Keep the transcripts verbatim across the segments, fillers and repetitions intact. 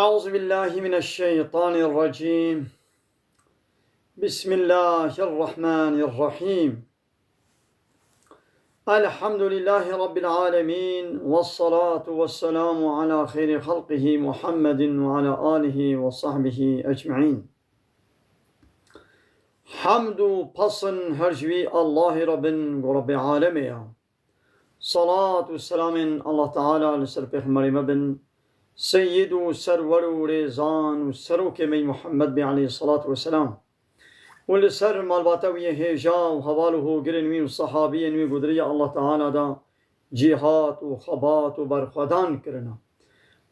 أعوذ بالله من الشيطان الرجيم. بسم الله الرحمن الرحيم. الحمد لله رب العالمين، والصلاة والسلام على خير خلقه محمد وعلى آله وصحبه أجمعين. Hemd û pesn her ji wî Allahê re bin, ku Rebbê alemê ye. Salat û selamên Allah Teala li ser Pêxemberê me bin, Seyyid û Serwer û Rêzan û Serokê me yî Muhammed bê aleyhissalatu vesselam. Û li ser malbata wî yê hêja û heval û hogirên wî û sehabiyên wî ku di riya Allah Teala de cîhat û xebat û berxwedan kirine.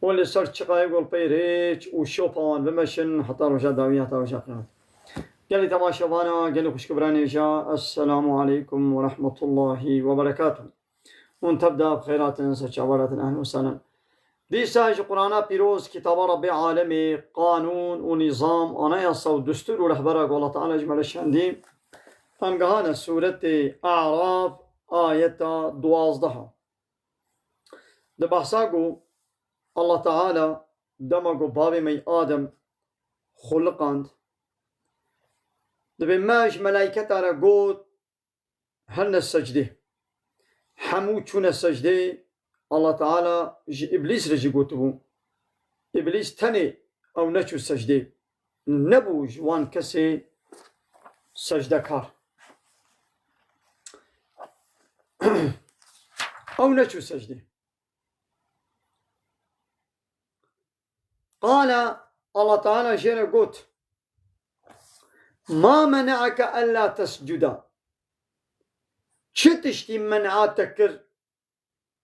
Û li ser çiqayê ku li pey rêç û şopa wan bimeşin heta roja dawî, heta roja qiyamet. Gelî temaşevana, gelî xwişk û birayên hêja, Esselamu aleykum ve rahmetullahi ve berekatuh. Hûn tev de bi xeyr hatin, ser çava hatin, ehlen û sehlen. Dîsa ji Qur'ana pîroz, kitaba Rebbê alemê, qanûn û nîzam, anayasa û destûr û rehbera ku Allah Teala ji me re şandî, em gehane sûretê A'raf, ayeta duwazdeh. Di behsa ku Allah Teala dema ku bavê me yî Adem xuliqand, dibê me ji melayketa re got, hene secdê. Hemû çûne secdê, Allah Teala ji Îblîs re jî gotibû. Îblîs tenê ew neçû secdê. Nebû ji wan kesê secdekar. Ew neçû secdê. Qala, Allah Teala jê re got, "Ma mene'eke ella tescuda?" Çi tiştî men'a te kir,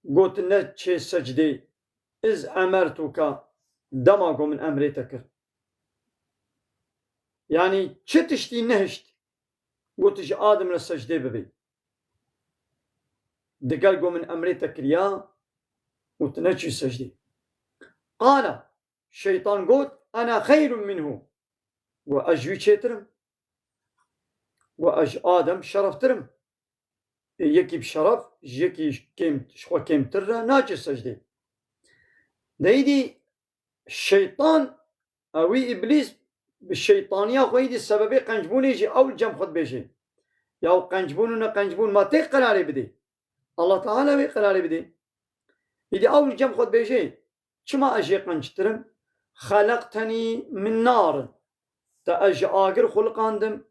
got neçê secdê, "iz emertuke", dema ku min emrê te kir? Yanî çi tiştî nehişt, got ji Adem re secdê bibê? Digel ku min emrê te kiriya û tu neçû secdê. Qala, şeytan got, "Ena xeyrun minhu." Got, "Ez ji wî çêtir im." Got, "Ez ji Adem şereftir im." Ê, yekî bi şeref, ji yekî kêm, ji xwe kêmtir re naçe secdê. Deyîdî şeytan, ewî Îblîs bi şeytaniya xwe yî dî sebebê qencbûnê jî ew li cem xwe dibêje. Ya qencbûn û ne qencbûn ma tê qerarê bidê? Allah Teala wê qerarê bidê. Îdî ew li cem xwe dibêje, çima ez jê qenctir im? "Xeleqtenî min narin." Te ez ji agir xuliqandim.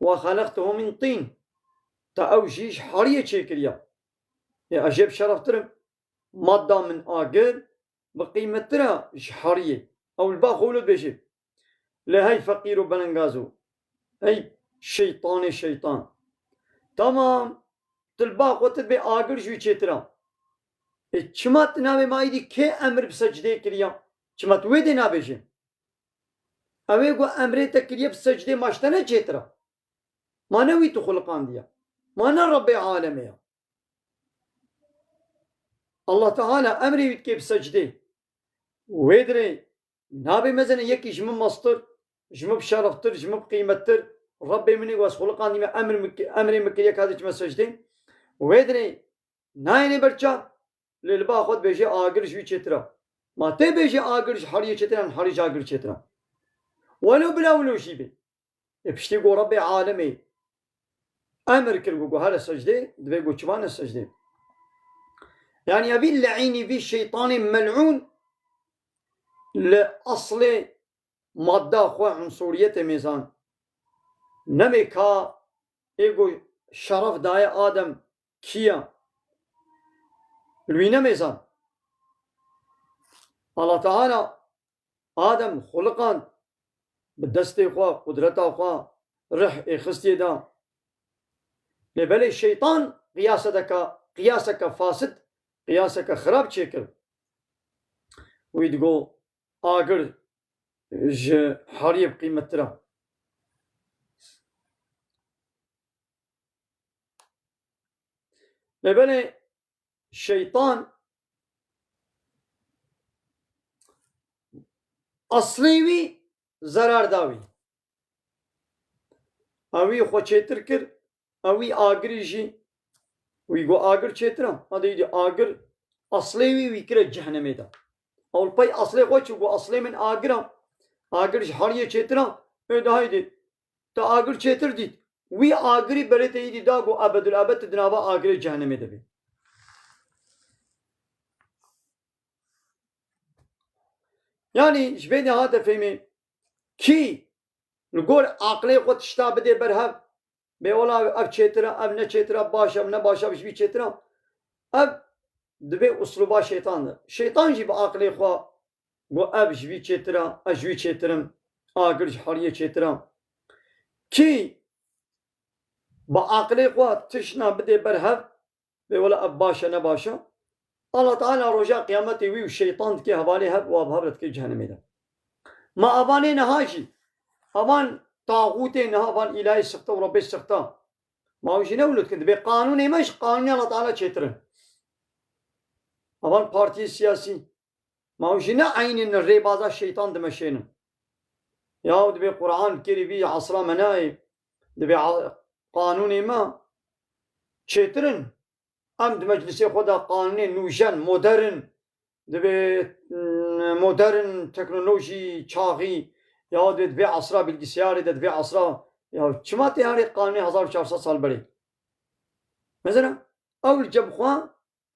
"Ve xeleqtehu min tîn." Te ew jî ji heriyê çêkiriya. Ê ez jê bi şereftir im. Madda min agir bi qîmettir e ji heriyê. Ew li ba xwe wilo dibêje. Lê hey feqîr û belengaz û hey şeytanê şeytan. Tamam, tu li ba xwe tu dibê agir ji wî çêtir e. Ê çima tu nabê ma îdî kê emir bi secdê kiriya? Çima tu wê dê nabêjî? Ew ê ku emrê te kiriye bi secdê ma ji te ne çêtir e? Ma ne wî tu xuliqandiye? Ma ne Rebbê alemê ye? Allah Teala emrê wî dike bi secdê. Wê dirê nabê mezene yekî ji min mestir, ji min bi şereftir, ji min bi qîmettir. Rebbê min ê ku ez xuliqandî me emr min ki-, emrê min kiriye ka dê çime secdê. Wê dirê nayêne ber çav, lê li ba xwe dibêje agir ji wî çêtir e. Ma tê bêje agir ji heriyê çêtir e, herî ji agir çêtir e. Welo bila wilo jî bê. Ê piştî ku Rebbê alemê emir kir ku, ku here secdê, divê ku çima ne secdê? Yanî evî le'înî vî şeytanê mel'ûn li eslê madda xwe unsuriyetê mêzan. Nemê ka ê ku şeref daye Adem kî ye? Li wî nemêzan. Allah Teala Adem xuliqand, bi destê xwe, qudreta xwe, rih ê xistiye da. Lê belê şeytan qiyasedeke, qiyaseke fasid, qiyaseke xirab çêkir. Wî digo agir ji heriyê bi qîmettir e. Lê belê şeytan eslê wî zerar da wî. Ewî xwe çêtir kir, ewî agirî jî, wî got agir çêtir e, ma de îdî agir eslê wî wî kire cehnemê de. Ew li pey eslê xwe çû, got, "Eslê min agir e. Agir ji heriyê çêtir e." Ê de haydê. Te agir çêtir dît. Wî agirî berê te îdî da, got, "Ebedul ebed tu di nava agirê cehennemê de bî." Yanî ji vê de hate fêmê, kî li gor aqilê xwe tişta bidê ber hev, bê wela ev çêtir e, ev ne çêtir e, baş e, ev ne baş e, ev ji vî çêtir e, ev dibe uslûba şeytan de. Şeytan jî bi aqilê xwe got, "Ev ji vî çêtir e, ez ji wî çêtir im, agir ji heriyê çêtir e." Kî bi aqilê xwe tişna bidê ber hev, bê wela ev baş e, ne baş e, Allah Teala roja qiyametê wî û şeytan dike hevalê hev û ev hev re dike cehennemê de. Ma evanê niha jî, evan taxûtê niha, evan îlahê sixte û Rebbê sixte, ma ew jî ne wilo dikin, dibê qanûnê me ji qanûnê Allah Teala çêtir in. Evan partiyê siyasî, ma ew jî ne eynî rêbaza şeytan dimeşênin. Ya dibê Quran kêrî vî esra me nayê, dibê a-, qanûnê me çêtir in. Em di meclisê xwe de qanûnê nûjen, modern, dibê, mm, modern teknolojî, çaxî, ya dibê di vê esra bilgisayarê de, di vê esra, ya çima tê herê qanûnê hezar û çar sed sal berê? Mesela, ew li cem xwe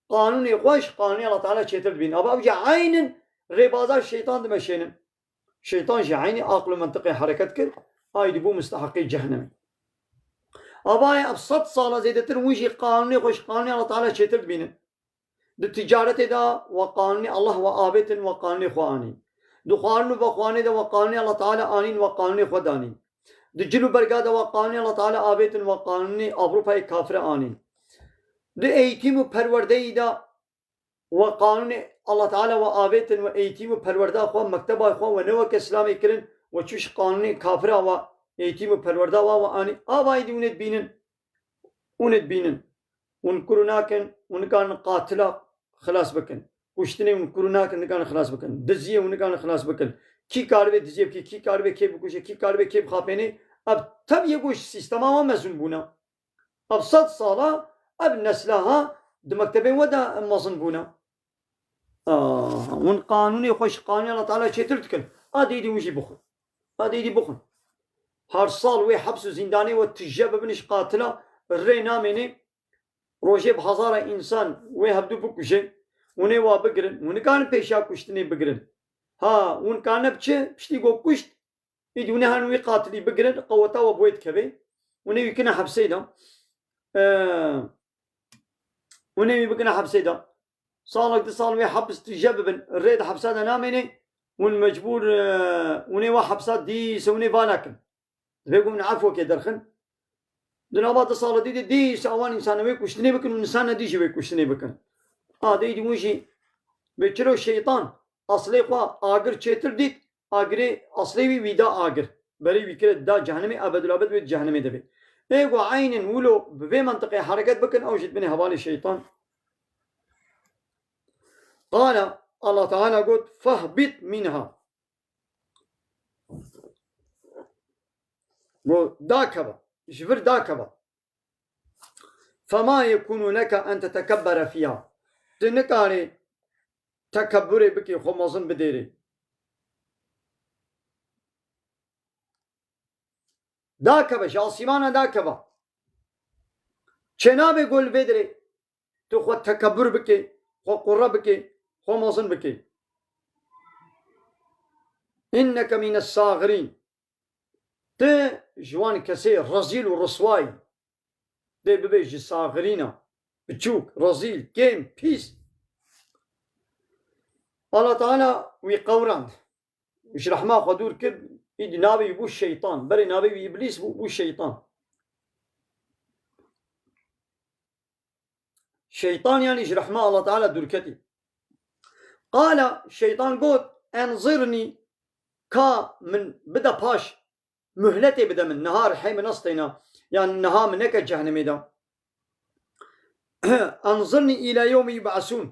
qanûnê xwe ji qanûnê Allah Teala çêtir dibînin. Ava ew jî eynin rêbaza şeytan dimeşênin. Şeytan jî eynî aql û mentiqê hereket kir, aydî bû musteheqê cehennemê. Avayê ev sed sala zêdetir hûn jî qanûnê xwe ji qanûnê Allah Teala çêtir dibînin. Di ticaretê de we qanûnê Allah we avêtin, we qanûnê xwe anîn. Di xwarin û vexwarinê de we qanûnê Allah Teala anîn, we qanûnê xwe danîn. Di cil û berga de we qanûnê Allah Teala avêtin, we qanûnê Avrupayê kafire anîn. Di eğitim û perwerdeyî de we qanûnê Allah Teala we avêtin, we eğitim û perwerda xwe, mekteba xwe, we ne weke Îslamê kirin, we çû ji qanûnê kafira we eğitim û perwerda we, we anî. Avayî dî hûn ê dibînin, hûn ê dibînin. Hûn kuru nakin, hûn nikarin qatila xilas bikin. Kuştinê hûn kuru nakin, nikarin xilas bikin. Diziyê hûn nikarin xilas bikin. Kî karibe diziyê bike, kî karibe kê bikuje, kî karibe kê bixapêne. Ev tev yê ku ji sîstema we mezûn bûne. Ev sed sala ev nesla ha di mektebên we de mezin bûne. Ah, hûn qanûnê xwe ji qanûnê Allah Teala çêtir dikin. A dêdî hûn jî bixwin. A dêdî bixwin. Her sal wê heps û zîndanê we tije bibin ji qatila rê namêne. Rojê bi hezara însan wê hevdû bikuje. Hûn ê wa bigirin. Hûn nikarin pêşiya kuştinê bigirin. Ha, hûn karine bi çi? Piştî ku kuşt, Îdî hûn ê herin wî qatilî bigirin, qeweta we bi wê dikeve. Hûn ê wî kine hepsê de. Ee, hûn ê wî bikine hepsê de. Salek, du sal wê hepis tije bibin, rê di hepsa de namêne, hûn mecbûr, ee, hûn ê wa hepsa dîse hûn ê va nekin. Divê ku hûn efwekê derxin. Di nava du sala dî de dîse ewan însanê wê kuştinê bikin û însanê dî jî wê kuştinê bikin. A, dê îdî hûn jî vê çiro şeytan eslê xwe agir çêtir dît, agirê eslê wî wî da agir. Berê wî kire da cehennemê, ebedulabed wê di cehennemê de bê. Ê ku eynên wilo bi vê mentiqê hereket bikin, ew jî dibine hevalê şeytan. Qala, Allah Teala got, "Fehbit minha." Got, dakeve, ji vir dakeve. Fema yekunu leke en tetekebbere fiha. Tu nikarî tekebburê bikî, xwe mezin bidêrî. Dakeve, ji asîmana dakeve. Çênabê gol vê dirê tu xwe tekebbur bikî, xwe qurre bikî, xwe mezin bikî. Inneke mîne sâxirîn. Tu ji wan kesê rezîl û riswayî. Dê bibê ji saxirîna, biçûk, rezîl, kêm, pîs. Allah Teala wî qewrand. Ji rehma xwe dûr kir, îdî navê wî bû şeytan. Berê navê wî îblîs bû, bû şeytan. Şeytan yanî ji rehma Allah Teala dûr ketî. Qala, şeytan got, enzirnî, ka min bide paş, muhletê bide min, niha rihê min nestêne, yan niha min neke cehennemê de. Enzirnî îlâ yewmî yub'esûn.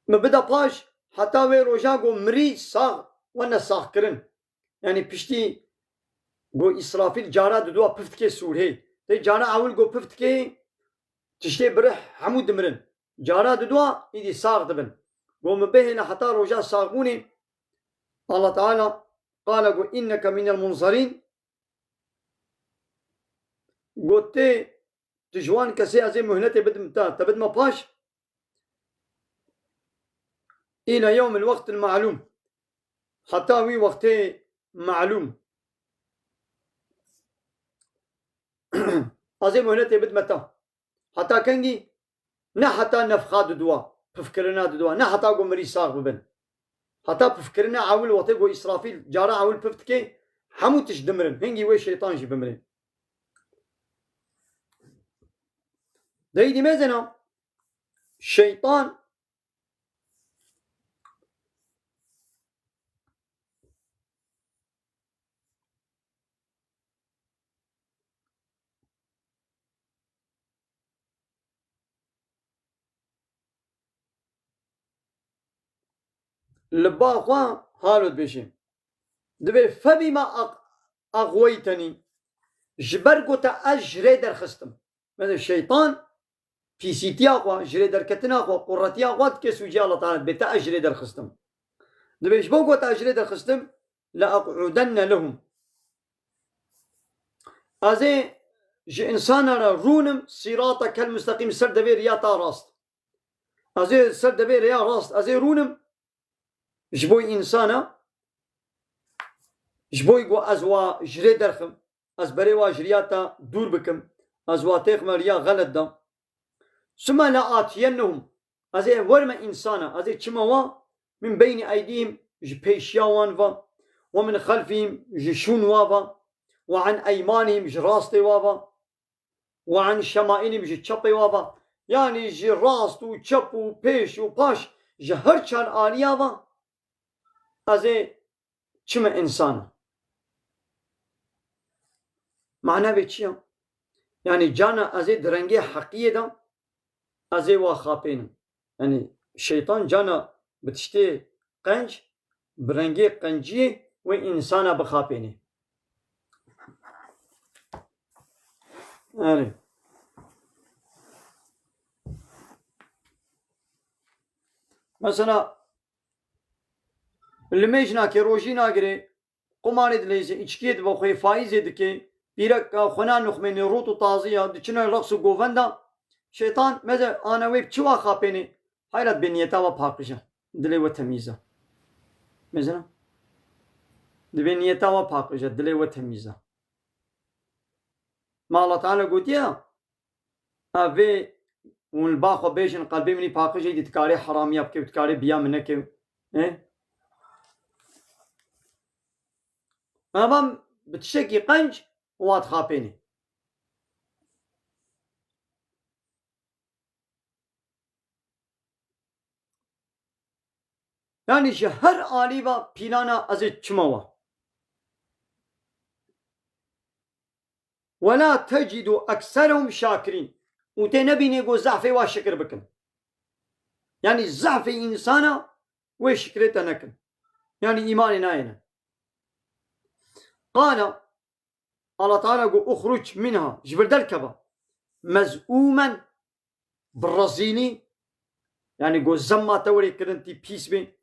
Min bide paş, heta wê roja ku mirî sax, wene saxkirin. Yanî piştî ku Îsrafîl cara didua pif dike sûrê. Tê cara ewil ku pif dike, tiştê bi rih hemû dimirin. Cara didua, îdî sax dibin. Got, "Min bihêle heta roja saxbûnê." Allah Teala qala got, "Inneke minel munzarîn." Got, "Tê, tu ji wan kesê ez ê muhletê bidim te, te bidime paş." Îla yewmil wextil ma'lûm. Heta wî wextê ma'lûm. Ez ê muhletê bidime te. Heta kengî? Ne heta nefxa diduwa, pifkirina diduwa, ne heta ku mirî sax bibin. Heta pifkirina ewil, wextê ku Îsrafîl cara ewil pif dike, hemû tişt dimirin. Hingî wê şeytan jî bimire. Dey dîmezena, şeytan li ba xwe halo dibêje. Dibê febîma ex-, exweytenî, ji ber ku te ez ji rê derxistim. Mesela şeytan pîsîtiya xwe, ji rê derketina xwe, quretiya xwe dike sûcê Allah Teala, dibê te ez ji rê derxistim. Dibê ji bo ku te ez ji rê derxistim, le eq'udenne lehum. Ez ê ji insana re rûnim sîrata kel musteqîm, ser devê riya ta rast. Ez ê ser devê riya rast, ez ê rûnim ji bo însana, ji bo ku ez wa ji rê derxim, ez berê wa ji riya te dûr bikim, ez wa têxime riya xelet de. Sümme le atiyennehum, ez ê werme însana, ez ê çime wa, min beynî eydîhim, ji pêşiya wan ve, ve min xelfîhim, ji şûn wa ve, ve an eymanîhim, ji rastê wa ve, ve an şemaîlîhim, ji çepê wa ve. Yanî ji rast û çep û pêş û paş, ji her çar aliya ve ez ê çime însan e. Mana vê çi ya? Yanî cana ez ê di rengê heqiyê de ez ê wa xapênim. Yanî şeytan cana bi tiştê qenc, bi rengê qenciyê wê însana bixapênê. Erê. Mesela, limêj nake, rojî nagire, qumarê dileyze, içkiyê dibe xwê, faîzê dike, pîreka xwena nuxmênê, rût û tazî ya, diçine reqs û govenda. Şeytan, meze, ana wê çi wa xapênê? Hayra dibê niyeta wa paqij e, dilê we temîz e. Mezina? Dibê niyeta wa paqij e, dilê we temîz e. Ma Allah Teala gotiye, "Ev vê hûn li ba xwe bêjin, qelbê min î paqij e, îdî dikarê heramiya bike û dikarê biya min neke." E? Evan bi tiştekî qenc û wa dixapênê. Yanî ji her alî ve pîlana ez ê çima wa. "Ve la tecidu ekserehum şakirîn." Û tê nebînê ku zehfê wa şikir bikin. Yanî zehfê însana wê şikrê te nekin. Yanî îmanê nayêne. Qala, Allah Teala got, "Uxruc minha", ji vir derkeve. "Mez'ûmen", bi rezîlî, yanî got, "Zemma te werê kirin, tî pîs bê."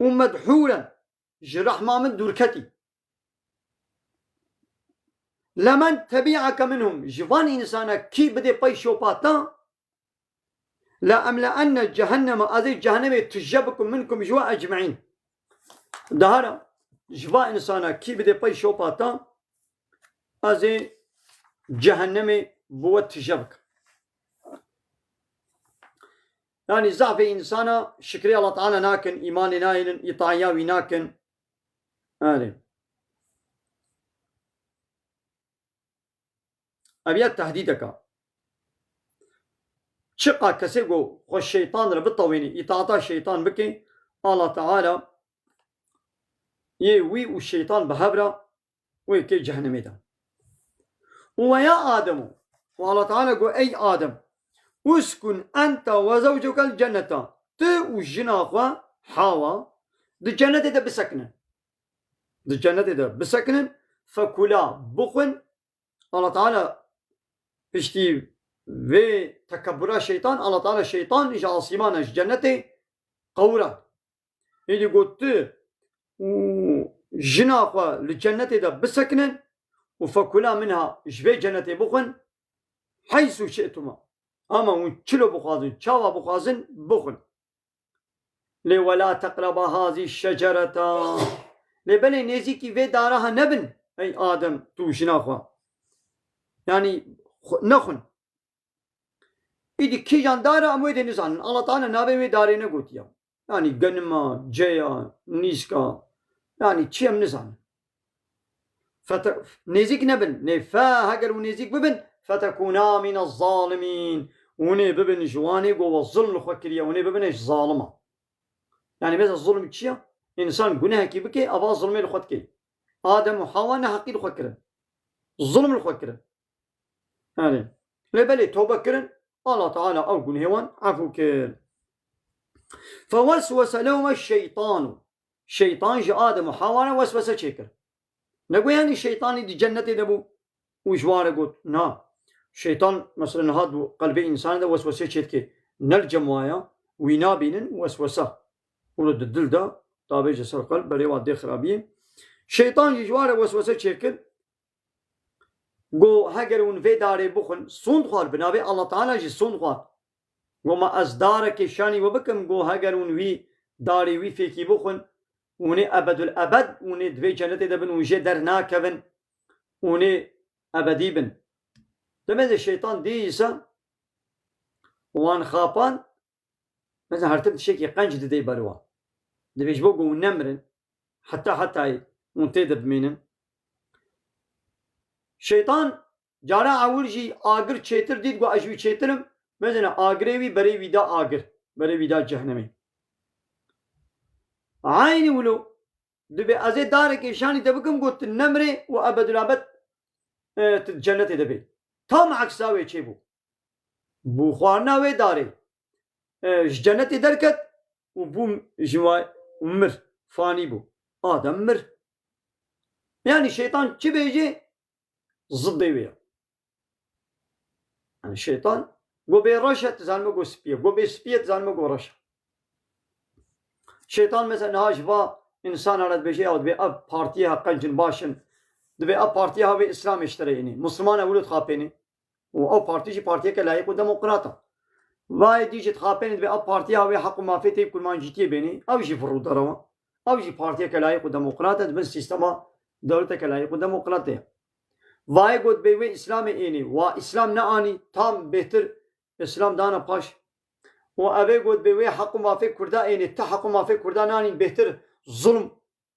"Û medhûren", ji rehma min dûr ketî. "Lemen tebi'eke minhum", ji van însana kî bidê pey şopa te, "le emle'enne cehenneme", ez ê cehennemê tije bikim, "minkum", ji we, "ecme'în". Dahara ji va însana kî bidê pey şopa te, ez ê cehennemê bi we tije bikim. Yanî zafê însana şikrê Allah Teala nakin, îmanê nayênin, îtaiya wî nakin. Erê. Ev ya tehdîdeka. Çiqa kesê ku xwe şeytan re bitewênî, îtaata şeytan bike, Allah Teala yê wî û şeytan bi hev re wê kê cehennemê de. Û ve ya Adem, û Allah Teala got, "Ey Adem, uskun ente ve zewcukel cenneta." Tu û jina xwe Hawa di cennetê de bisekinin. Di cennetê de bisekinin, fekula, bixwin. Allah Teala piştî vê tekebura şeytan, Allah Teala şeytan ji asîmana, ji cennetê qewira. Êdî got, tu û jina xwe li cennetê de bisekinin û fekula minha, ji vê cennetê bixwin, heysu şi'tuma. Ama hûn çilo bixwazin, çawa bixwazin, bixwin. Lê wela teqreba hazî şecereta. Lê belê nêzîkî vê dara ha nebin, ey Adem, tu û jina xwe. Yanî xwe-, nexwin. Îdî kîjan dar e, em wê dê nizanin. Allah Teala navê wê darê negotiya. Yanî genima, ceya, nîska, yanî çi em nizanin. Fete-, nêzîk nebin. Nê fe, heger hûn nêzîk bibin, fetekûna mîne zalimîn. Hûn ê bibin ji wanê ku we zulm li xwe kiriye, hûn ê bibin ji zalima. Yanî mesela zulm çi ye? Însan gunehekî bike, ava zulmê li xwe dike. Adem û Hawa neheqî li xwe kirin. Zulm li xwe kirin. Erê. Lê belê tobe kirin, Allah Teala ew gunehê wan efû kir. Feweswese lehuma şeytanu. Şeytan ji Adem û Hawa re weswese çêkir. Negot yanî şeytanî di cennetê de bû û ji wan re got, na. Şeytan, mesela, niha di qelbê însanê de weswesê çêdike. Ne li cem wa ya, wî nabînin weswese. Û di dil de, tabê ji ser qelb, berê wa dê xirabiyê. Şeytan jî ji wan re weswese çêkir. Got, heger hûn vê darê bixwin, sûnd xwar, bi navê Allah Teala jî sûnd xwar. Got, ma ez darekê şanî we bikim, got, heger hûn wî darê wî fêkî bixwin, hûn ê ebedul ebed, hûn ê di vê cennetê de bin, hûn jê dernakevin, hûn ê ebedî bin. Demê de şeytan dîsa wan xapand, mesela her tim tiştekî qenc didê ber wan. Dibê ji bo ku hûn nemirin, heta hetayê hûn tê de bimînin. Şeytan cara ewil jî agir çêtir dît, got, ez ji wî çêtir im. Mesela agirê wî berê wî da agir, berê wî da cehnemê. Eynî wilo, dibê ez ê darekê şanî te bikim, got, tu nemirê û ebedulabed, e, tu cennetê de bê. Tam eksa wê çêbû. Bû xwarina wê darê. E, ji cennetê derket û bû ji wa û mir. Fanî bû. Adem mir. Yanî şeytan çi bêjê, zidê wê ye. Yanî şeytan, go bê reş e, tu zanime go spî ye. Go bê spî ye, tu zanime go reş e. Şeytan mesela niha ji va însana re dibêje, ya dibê ev partiyê ha qenc in, baş in. Dibê ev partiyê ha vê Îslamê ji te re ênê. Misliman e wilo dixapênê. Û ew partî jî partiyeke layîq û demokrat e. Vayê dî jî dixapêne, dibê ev partiya wê heq û mafê tê kurmancîtiyê bênê, ew jî vir û derew e. Ew jî partiyeke layîq û demokrat e, di bin sîstema dewleteke layîq û demokrat de ye. Vayê got bê wê Îslamê ênê, wa Îslam neanî, tam bêhtir Îslam dane paş. Û evê got bê wê heq û mafê Kurda ênê, ti heq û mafê Kurda nanî, bêhtir zulm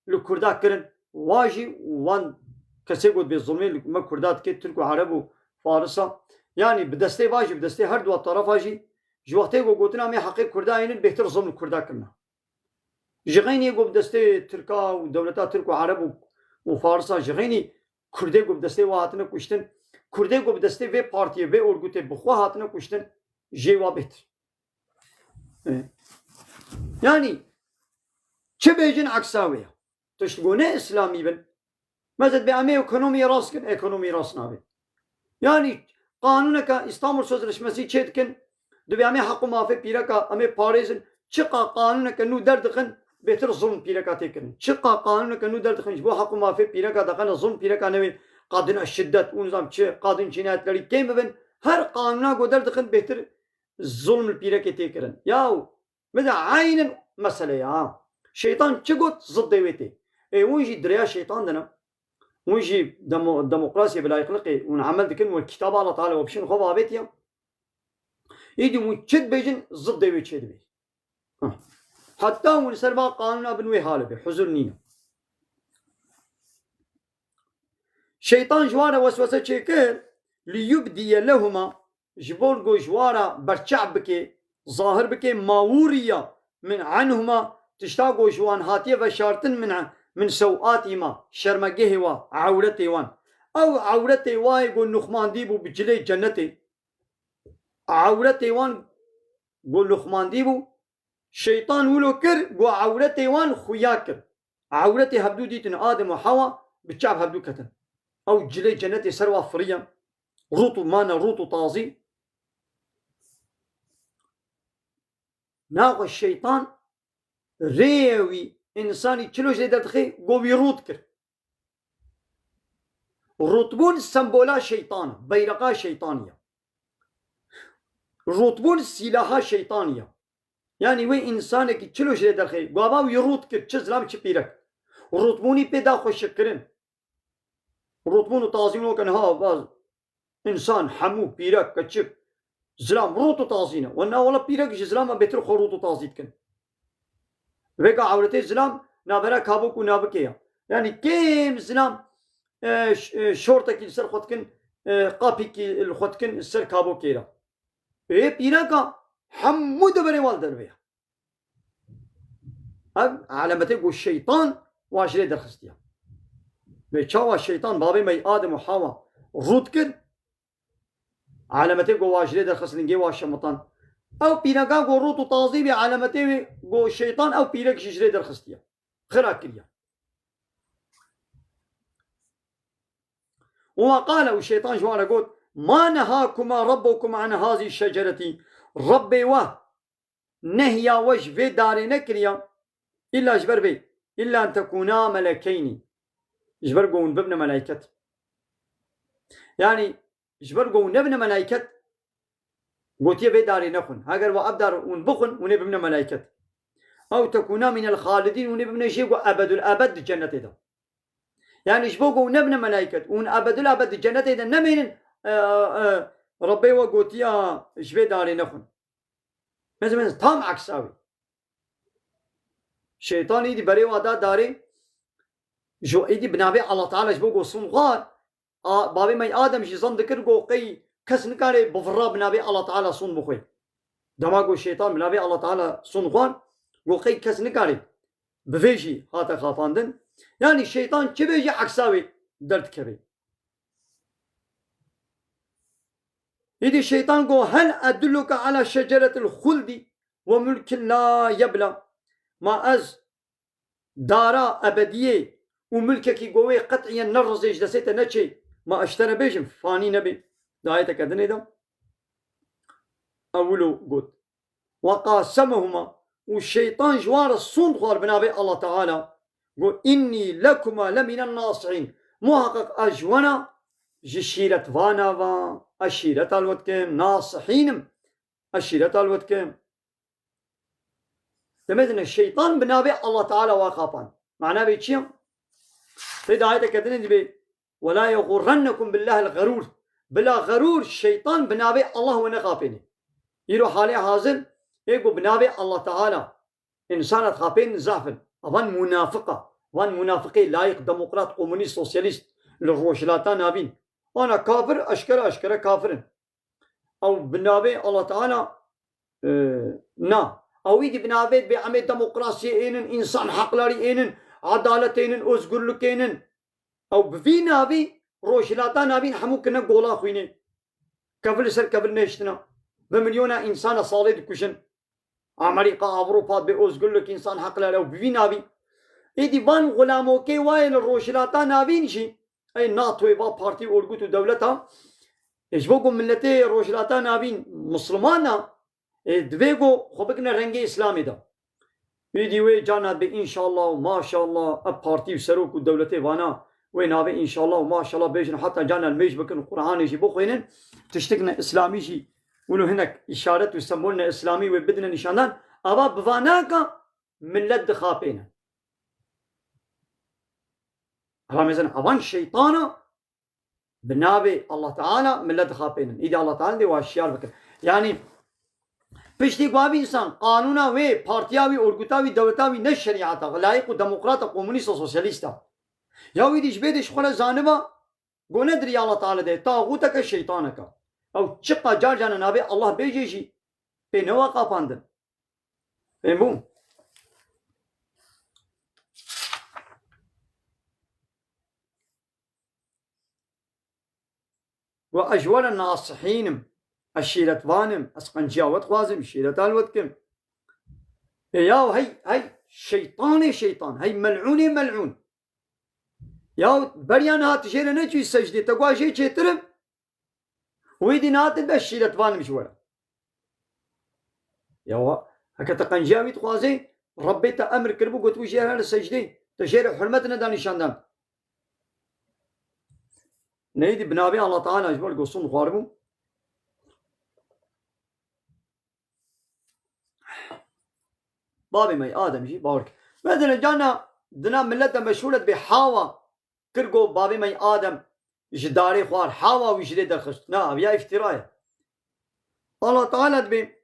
li Kurda kirin. Wa jî wan kesê got bê zulmê li me Kurda dike, Tirk û Ereb û Farisa. Yanî bi destê va jî, bi destê her dua terefa jî, ji wextê ku gotina me heqê Kurda ênin, bêhtir zulm li Kurda kirine. Ji xeynî ku bi destê Tirka û dewleta Tirk û Ereb û, û Farisa, ji xeynî Kurdê ku bi destê wa hatine kuştin, Kurdê ku bi destê vê partiyê, vê orgutê bi xwe hatine kuştin, jê wa bêhtir. E. Yanî çi bêjin eksa wê ye. Tişt ku ne Îslamî bin. Mesela dibê em ê ekonomiyê rast kin, ekonomî rast nabe. Yanî qanûneke Îstanbul Sözleşmesi çê dikin, dibê em ê heq û mafê pîreka em ê parêzin. Çiqa qanûneke nû derdixin, bêtir zulm pîreka tê kirin. Çiqa qanûneke nû derdixin, ji bo heq û mafê pîreka dixine zulm pîreka newê, qadina şiddet û nizam çi, qadin cinayetlerî kêm bibin. Her qanûna ku derdixin, bêtir zulm li pîrekê tê kirin. Yaw, Mesela eynin mesele ya. Şeytan çi got, ziddê wê tê. Ê hûn jî direya şeytan de ne. Hûn jî demo-, demokrasiyê bi layıklıkê hûn emel dikin, wê kitaba Allah Teala we bişin xwe avêtiye. Îdî hûn çi dibêjin, ziddê wê çê dibê. Heh. Heta hûn li ser va qanûna bin wê hale bê. Huzur nîne. Şeytan ji wan re weswese çêkir, li yubdiye lehuma, ji bo ku ji wan re berçav bike, zahir bike, ma wuriya min anhuma, tişta ku ji wan hatiye veşartin, min, min sewatîma, şermegehê wa, ewretê wan. Ew ewretê wa yê ku nuxmandî bû bi cilê cennetê. Ewretê wan ku nuxmandî bû, şeytan wilo kir, ku ewretê wan xuya kir. Ewretê hevdû dîtin, Adem û Hewa bi çav hevdû ketin. Ew cilê cennetê ser wa firiye. Rût û mane, rût û tazî. Naxwe şeytan rêyê wî, însanî çilo jê derdixê, go wî rût kir. Rûtbûn sembola şeytan e, beyreqa şeytanî ye. Rûtbûn sîlaha şeytanî ye. Yanî wê însanekî çilo jê derxê, gava wî rût kir, çi zilam çi pîrek. Rûtbûnî pê da xweşikkirin. Rûtbûn û tazîm weke niha va însan, hemû pîrek, keçik, zilam rût û tazî ne. Wena wela pîrek ji zilama bêtir xwe rût û tazî dikin. Vêga ewretê zilam navbera kabok û navike ya. Yanî kêm zilam, e, ş-, e, şortekî li ser xwe dikin, e, qapîkî li xwe dikin li ser kabokê re. Ê pîreka hemû deverê wan derve ya. Ev alametê ku şeytan wa ji lê derxistiye. Vê çawa şeytan babê me Adem û Hawa rût kir, alametê ku wa ji lê derxistin gê wa şemitan. Ew pîreka ku rût û tazî bî alametê wê ku şeytan ew pîrek jî ji lê derxistiye. Xira kiriye. Û qale û şeytan ji wan re got, "Ma nehakuma rabbukuma an hazi şecereti." Rebbê we nehiya we ji vê darê nekiriya, îlla ji ber vê, "Îlla en tekûna melekeynî." Ji ber ku hûn bibine melayket. Yanî, ji ber ku hûn nebine melayket, gotiye vê darê nexwin. Heger we ev dar hûn bixwin, hûn ê bibine melayket. Ew tekûna mînel xalidîn, hûn ê bibine jê ku ebedul ebed di cennetê de. Yanî ji bo ku hûn nebine melayket, hûn ebedul ebed di cennetê de nemênin, e, e, Rebbê we gotiya ji vê darê nexwin. Mezin, mezin, tam eksa wê. Şeytan îdî berê wa da darê, ji îdî bi navê Allah Teala ji bo ku sûn xwar, a, bavê me Adem jî zan dikir ku qey kes nikare bivira bi navê Allah Teala sûn bixwe. Dema ku şeytan bi navê Allah Teala sûn xwar, ku qey kes nikare bi vê jî hate xapandin. Yanî şeytan çi bêjî eksa wê derdikeve. Îdî şeytan got, "Hel edulluke ala şeceretil xuldi ve mulkin la yebla." Ma ez dara ebediyê û milkekî ku wê qet'iyen nerizê ji destê te neçê, ma ez ji te re bêjim, fanî nebê. Di ayeteke dinê de ew wilo got. Ve qasemehuma, û şeytan ji wan re sûnd xwar bi navê Allah Teala, got, "Innî lekuma lemînen nasihîn." Muhaqqeq ez ji wana ji şîretvana va, ez şîreta li we dikim, nasihîn im, ez şîreta li we dikim. Demê dine şeytan bi navê Allah Teala wa xapan. Mana vê çi ye? Tê de ayeteke dinê dibê, "Ve la yexurrennekum billahil xerûr." Bila xerûr, şeytan bi navê Allah we nexapêne. Îro halê hazir, ê ku bi navê Allah Teala însana dixapên zaf in. Evan munafiqa. Van munafiqê layîq, demokrat, komunîst, sosyalîst li Rojhilata Navîn. Ana kafir, eşkere, eşkere kafir in. Ew bi navê Allah Teala, e, na. Ew îdî bi navê bê emê demokrasiyê ênin, însan heqlarî ênin, edalet ênin, ozgurlik ênin. Ew bi vî navî Rojhilata Navîn hemû kirine gola xwînê. Kevir li ser kevir nehiştina. Bi milyona însana salê dikujin. Amerîka, Ewropa, bê ozgurlik, însan heqler ew bi vî navî. Êdî van xulamokê wayê li Rojhilata Navîn jî, ey NATOyê va partî, orgut û dewleta, ê ji bo ku miletê Rojhilata Navîn Mislimana, ê divê ku xwe bikine rengê Îslamê de. Êdî wê carna dibê înşallah û maşallah, ev partî û serok û dewletê vana, wê navê înşallah û maşallah bêjin, heta carna nimêj bikin, Qur'anê jî bixwînin, tiştik ne Îslamî jî, wilo hinek îşaret û sembolne Îslamî wê bidine nîşandan, ava bi vanaka millet dixapêne. Ava mezin, avan şeytana, bi navê Allah Teala millet dixapênin. Îdî Allah Teala dê wa şiyar bikin. Yanî piştî ku ev însan qanûna wê, partiya wî, orguta wî, dewleta wî ne şerîeta, layîq û demokrata, komunîst û sosyalîsta. Ya wî dî ji bê de ji xwe re zaniba, go ne di riya Allah Teala de, taxûteke, şeytaneke. Ew çiqa car carna navê Allah bêjê jî pê newa qapandin. Fêm bû? Got, ez ji we re nasihîn im, ez şîretvan im, ez qenciya we dixwazim, şîreta li we dikim. Ê yaw hey, hey şeytanê şeytan, hey mel'ûnê mel'ûn. Yaw beriya niha tu jê re neçûyî secdê, te got ez jê çêtir im. Wê dî niha tu dibe şîretvan im ji we re. Ya wa, Heke te qenciya wî dixwazê, Rebbê te emir kiribû, gotibû jê here li secdê, te jê re hurmet neda nîşandan. Neydi binavê Allah Teala ji ber gosun xwaribû. Babê me Adem jî bawer kir. Mesela cana dina millet de meşhur et bê Hawa kir go babê me Adem ji darê xwar, Hawa wî ji lê derxist. Na, ev ya îftira ye. Allah Teala dibê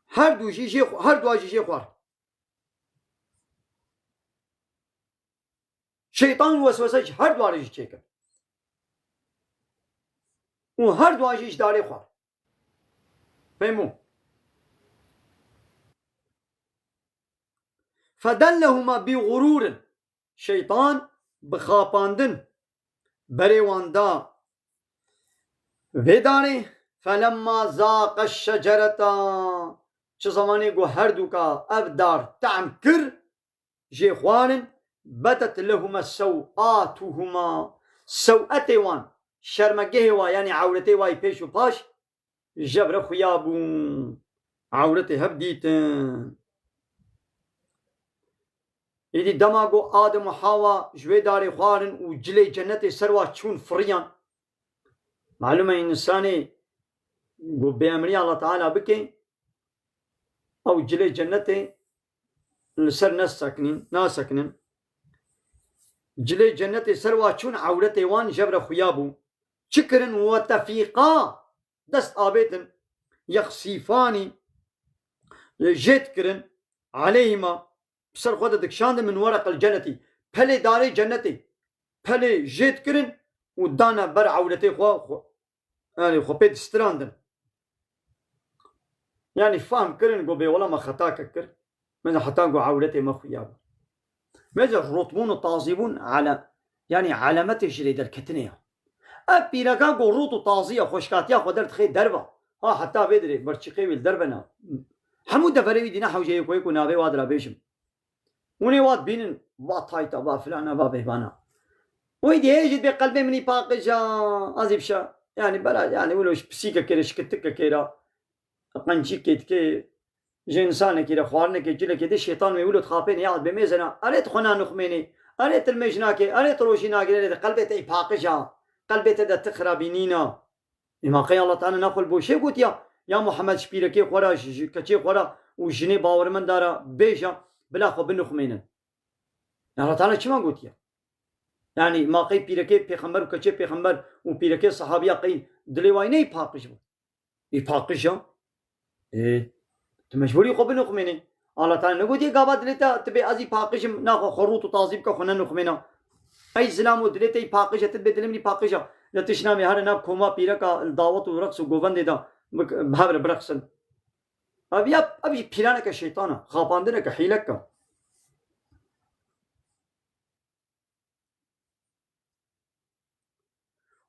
her du jî jê xwe-, her dua jî jê xwar. Şeytan weswese ji her dua re jî çêkir. Û her dua jî ji darê xwar. Fehmû? Fedellehuma bi gururin. Şeytan bi xapandin berê wan da vê darê. Felemma zaqe şecereta. Çi zamanê ku her duka ev dar tehm kir, jê xwarin, bedet lehuma sewatuhuma. Sewetê wan, şermegehê wa, yanî ewretê wa yî pêş û paş, ji hev re xuya bûn. Ewretê hev dîtin. Êdî dema ku Adem û Hawa ji wê darê xwarin û cilê cennetê ser wa çûn firiyan. Malûm e însanê ku bêemrî Allah Teala bike, ew cilê cennetê li ser neseknîn, naseknin. Cilê cennetê ser wa çûn ewretê wan ji hev re xuya bû. Çi kirin? Ve tefîqa, dest avêtin, yexsîfanî, jêt kirin, aleyhima, bi ser xwe de dikişandin min wereqil cennetî, pelê darê cennetê, pelê jêt kirin û dane ber ewretê xwe, xwe, yanî xwe pê distirandin. Yanî fehm kirin ku bê wela me xetake kir. Mesela heta ku ewretê me xuya bû. Mesela rotbûn û tazîbûn ele-, yanî elemetê ji lê derketinê ya. Ev pîreka ku rot û tazî ya, xweşkatiya xwe derdixê derva. Ha heta vê dirê berçîqê wî li derve na. Hemû deverê wî dîne hewceyê ku yê ku navê wa dira bêjim. Hûn ê wa dibînin, va tayta, va filana, va bêbana. Wê dê jî dibê qelbê min î paqij a, ez ê bişa. Yanî bela, yanî wilo ji pisîkekê re, ji kitikekê re, qencîkê dikê, ji însanekî re, xwarinekê, cilekê dê şeytan wê wilo dixapêne, ya dibê mêzena, erê tu xwe nanixmênê, erê tu li mêj nakê, erê tu rojî nagirê, erê de qelbê te î paqij a, qelbê te de ti xirabî nîna. Ê ma qey Allah Teala naxwe li boşê gotiya, ya Muhammed ji pîrekê xwe re, ji, ji keçê xwe re û jinê bawermenda re bêje, bila xwe binixmênin. Ya Allah Teala çima gotiya? Yanî ma qey pîrekê pêxember û keçê pêxember û pîrekê sehabiya qey dilê wayî neyî paqij bû? Ê paqij e. Ê, tu mecbûrî xwe binixmênî. Allah Teala negotiye gava dilê te tu bê ez î paqij im, naxwe xwe rût û tazî bike, xwe nenixmêne. Ey zilam û dilê te î paqij e, tu dibê dilê min î paqij e. Ya tu ji navê here nav koma pîreka li dawet û reqs û govendê de bik-, bi hev re bireqsin. Ev ya, ev jî pîlaneke şeytan e, xapandineke, hîlek e.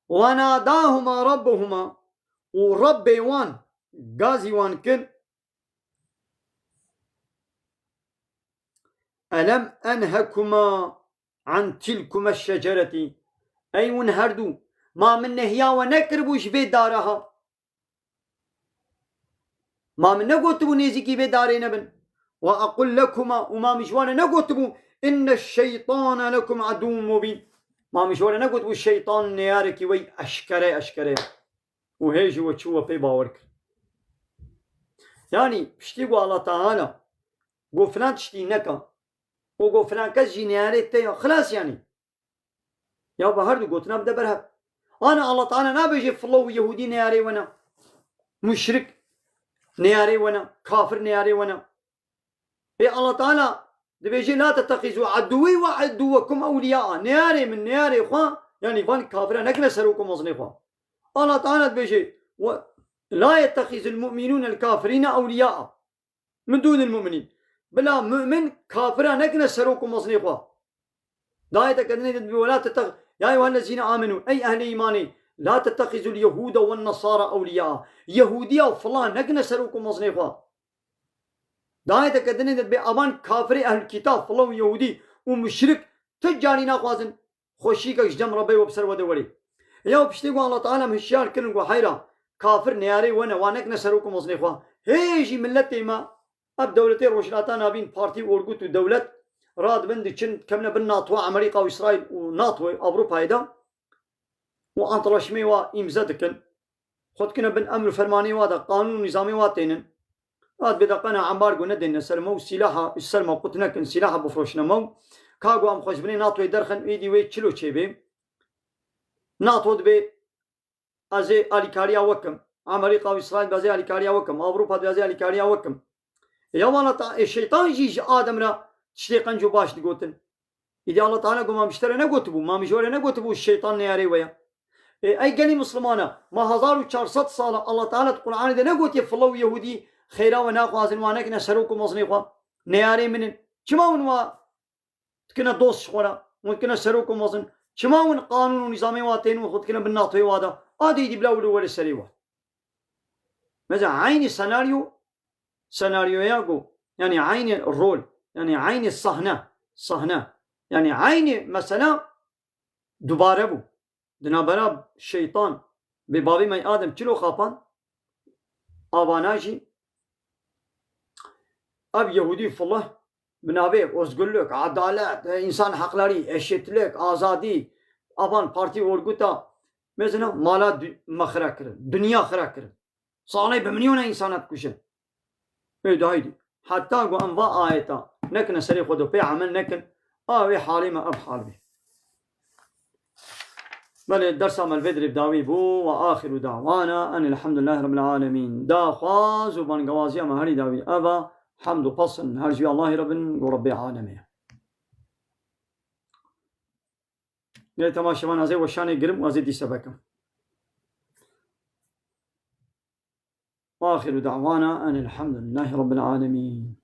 Ve nadahuma rabbuhuma, û Rebbê wan gazî wan kir, elem enhekuma an tilkuma şeceretî, ey hûn her du, ma min nehiya we nekiribû ji vê dara ha? Ma min negotibû nêzîkî vê darê nebin? Ve aqul lekuma, û ma min ji wan re negotibû, inne şeytane lekum aduwwun mubîn? Ma min ji wan re negotibû şeytan neyarekî we eşkere eşkere ye? Û hê jî we çû we pê bawer kir. Yanî piştî ku Allah Teala got filan tiştî neke û got filan kes jî neyarê te ya, xilas yanî. Ya bi her du gotina bide ber hev. Ana Allah Teala nabêje filo û Yehûdî neyarê we ne. Muşrik neyarê we ne. Kafir neyarê we ne. Ê Allah Teala dibêje, "La tettexizu aduwî ve aduwekum ewliyaa." Neyarê min, neyarê xwe, yanî van kafira nekine serok û mezinê xwe. Allah Teala dibêje, "Ve la yettexizul mu'minûne el kafirîne ewliyaa." Min dûnil mu'minîn. Bila mu'min kafira nekine serok û mezinê xwe. Dayeteke dinê de dibê, "Wela tetex-, ya eyyuhellezîne amenû, ey ehlê îmanê, la tettexizul yehûde wen nesara ewliya." Yehûdiya û filan nekine serok û mezinê xwe. Dayeteke dinê de dibê, "Avan kafirê ehlul kîtab, filan û yehûdî û muşrik, tu carî naxwazin." Xweşîkek ji cem Rebbê we bi ser we de werê. Ya piştê ku Allah Teala em hişyar kirin ku heyra kafir neyarê we ne, wa nekine serok û mezinê xwe. Hê jî milletê me Ev dewletê Rojhilata Navîn, partî, orgut û dewlet radibin diçin kemine bin NATO, Amerîka û Îsraîl û NATOyê Ewropayê de û antlaşmeyê wa îmze dikin. Xwe dikine bin emr û fermanê wa de, qanûn û nîzamê wa tênin. Hat bê de qena embargo nedêne ser me û sîlaha ser me qut nekin, sîlaha bifroşine me û ka ku em xwe ji binê NATOyê derxin, êdî wê çilo çêbê. NATO dibê ez ê alîkariya we kim. Amerîka û Îsraîl dibê ez ê alîkariya we kim. Ewropa dibê ez ê alîkariya we kim. Ya wala ta, ê şeytan jî ji Adem re tiştê qenc û baş digotin. Îdî Allah Teala got, ma min ji te re negotibû, ma min ji we re negotibû şeytan neyarê we ye. Ê, ey gelî Mislimana, ma hezar û çar sed sala Allah Teala di Qur'anê de negotiye filo û Yehûdî xeyra we naxwazin, wa nekine serok û mezinê xwe, neyarê min in. Çima hûn wa dikine dost ji xwe re, hûn dikine serok û mezin? Çima hûn qanûn û nîzamê wa tên û xwe dikine bin NATOyê wa de? A dê îdî bila wilo were serê wa. Mesela eynî senaryo, senaryoya ku, yani eynî rol, yani eynî sahne, sahne, yani eynî mesela dubare bû. Di navbera şeytan bê bavê me Adem çilo xapan, avana jî ev Yehûdî filih bi navê ozgurlik, edalet, e, însan heqlerî, eşitlik, azadî, avan partî, orguta mezina mala du-, me xira kirin, dinya xira kirin. Salê bi milyona însan dikujin. Ê dahî dî. Heta ku em va ayeta nekine serê xwe de pê emel nekin, a wê halê me ev hal bê. Belê dersa me li vê dirê bi dawî bû. Ve axiru dawana enil hamdulillahî rabbil alemîn. Daxwaz û bangewaziya me herî dawî ev e. Hemd û pesn her ji wî Allahî re bin, ku Rebbê alemê ye. Gelê temaşevan, ez ê weşanê girim û ez ê dîse vekim. Ve axiru dawana enil hamdulillahî rabbil alemîn.